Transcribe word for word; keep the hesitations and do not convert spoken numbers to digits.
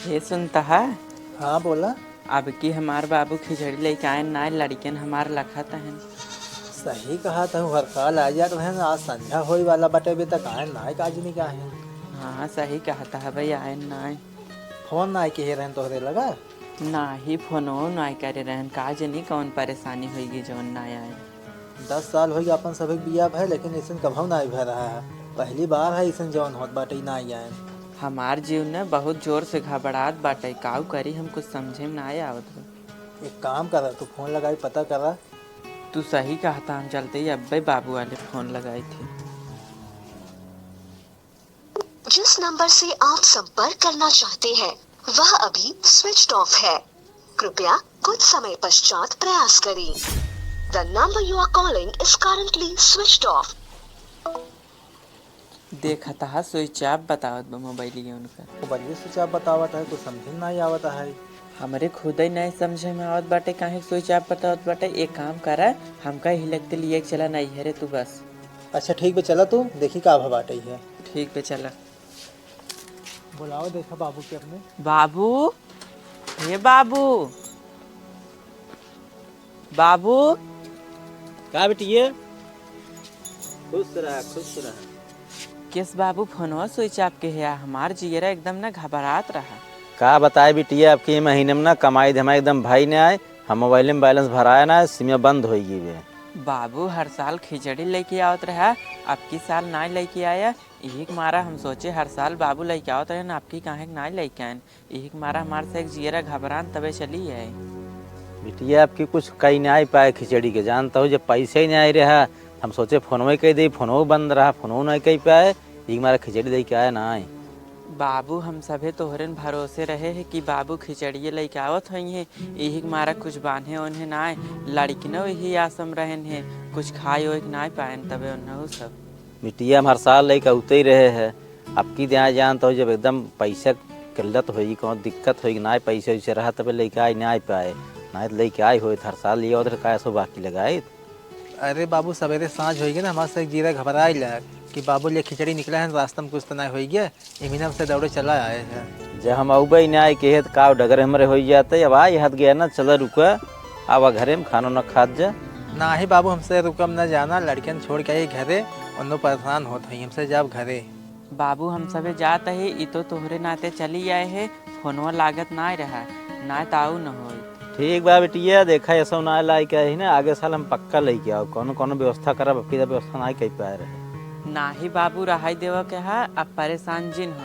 हे सुनता है? हाँ, बोला। अब की हमार बाबू खिचड़ी लइके आएन नाय, लड़िकन हमार लखत हैं। सही कहत हऊ, हर साल आ जात रहेन, आज संझा होई वाला बाटे, अभी तक आएन नाय, का जनी काहे। हाँ, सही कहत है भाई, आएन नाय। फोन नाय किहे रहेन तोहरे लगा? नाही, फोनो नाय करे रहेन, का जनी कौन परेशानी होइगी जौन नाय आएन। दस साल होइगे अपन सभे बियाह भय, लेकिन अइसन कभऊ नाय भय रहा है। पहली बार है अइसन जौन होत बाटे, नाय आएन। हमार जीव न बहुत जोर से घबरात बाटे, काऊ करी हम कुछ समझे में नाय आवत बा। एक काम करा, तू फोन लगाई पता करा। तू सही कहता, हम चलते ही अब्बे बाबू वाले फोन लगाई थी। जिस नंबर से आप संपर्क करना चाहते हैं, वह अभी स्विच ऑफ है। कृपया कुछ समय पश्चात प्रयास करें। The number you are calling is currently switched off। देखत हा स्विच ऑफ बतावत बा मोबाइलिया उनकर। मोबाइलिया स्विच ऑफ बतावत है, कुछ समझे में नाय आवत है। हमरे खुदे नाय समझे में आवत बाटे, काहे स्विच ऑफ बतावत बाटे। एक काम करा, हमका ही लगते लिए के चला नैहरे तू बस। अच्छा ठीक बा, चला तू देखी का भा बाटे है। ठीक बा, चला। बुलाओ देखा बाबू के अपने। बाबू, हे बाबू, बाबू। का बेटिया? खुश रहा, खुश रहा। किस बाबू, फोनवा स्विच ऑफ के है, हमार जियरा एकदम ना घबरात रहा। का बताए बिटिया, अब की महीने में ना कमाई धमाई एकदम भाई ने आए, हम मोबाइल में बैलेंस भराया ना, सिम बंद होई गई बे। बाबू, हर साल खिचड़ी लइके आवत रहा, अब की साल नाय लइके आया। यही के मारा हम सोचे हर साल बाबू लइके आवत रहे ना, अब की काहे के नाय लइके आएन। यही के मारा हमार से एक जियरा घबरान तबे चली आए। बिटिया, अब की कुछ कई नाय पाए खिचड़ी के, जानता हो जब पैसे ही नाय रहा, हम सोचे फोनवे कह दे, फोनवो बंद रहा, फोनवो नाय कह पाए, यही के मारा खिचड़ी दे के आए नाय। बाबू, हम सभे तोहरेन भरोसे रहे है कि बाबू खिचड़िए लइके आवत होइहें, यही के मारा कुछ बान्हे ओन्हे नाय, लड़किनो यही आसम रहेन है, कुछ खाए ओए के नाय पाएन, तबे ओन्हू सब। बिटिया, हम हर साल लइके आउते ही रहे है, अब की दे आए जानत हो जब एकदम पैसा किल्लत होई, कौनो दिक्कत होई, नाय पैसे वैसे रहा तबे लइके आए नाय पाए, नाय तो लइके आए होए, हर साल लिए उधर का सो बाकी लगाए। अरे बाबू, सवेरे साँझ होई गए ना, हमार से एक जियरा घबराए लाग कि बाबू लिए खिचड़ी निकला है, रास्ता में कुछ तो नाय होई गया, इमिना से दौड़े चला आए हैं। जब हम अउबे ही नाय कहे तो का डगर हमरे होई जाते, अब आए हद गया ना, चला रुका, आवा घरे में खानो ना खात जा। नाही बाबू, हमसे रुकम न जाना, लड़कियन छोड़ के आई घरे, उन्नो परेशान होत हई, हमसे जाब घरे। बाबू, हम सभे जात ही, ई तो तोहरे नाते चली आए है, फोनवा लागत नाय रहा, नाय त आऊ न होई। ठीक बा बिटिया, देखा ऐसो नाय लायक है ना, आगे साल हम पक्का लइके आओ, कौनो कौनो व्यवस्था करब, अब की व्यवस्था नाय कर पाए रहे। नाही बाबू, रहाई देवा के हा, अब परेशान जिन हो,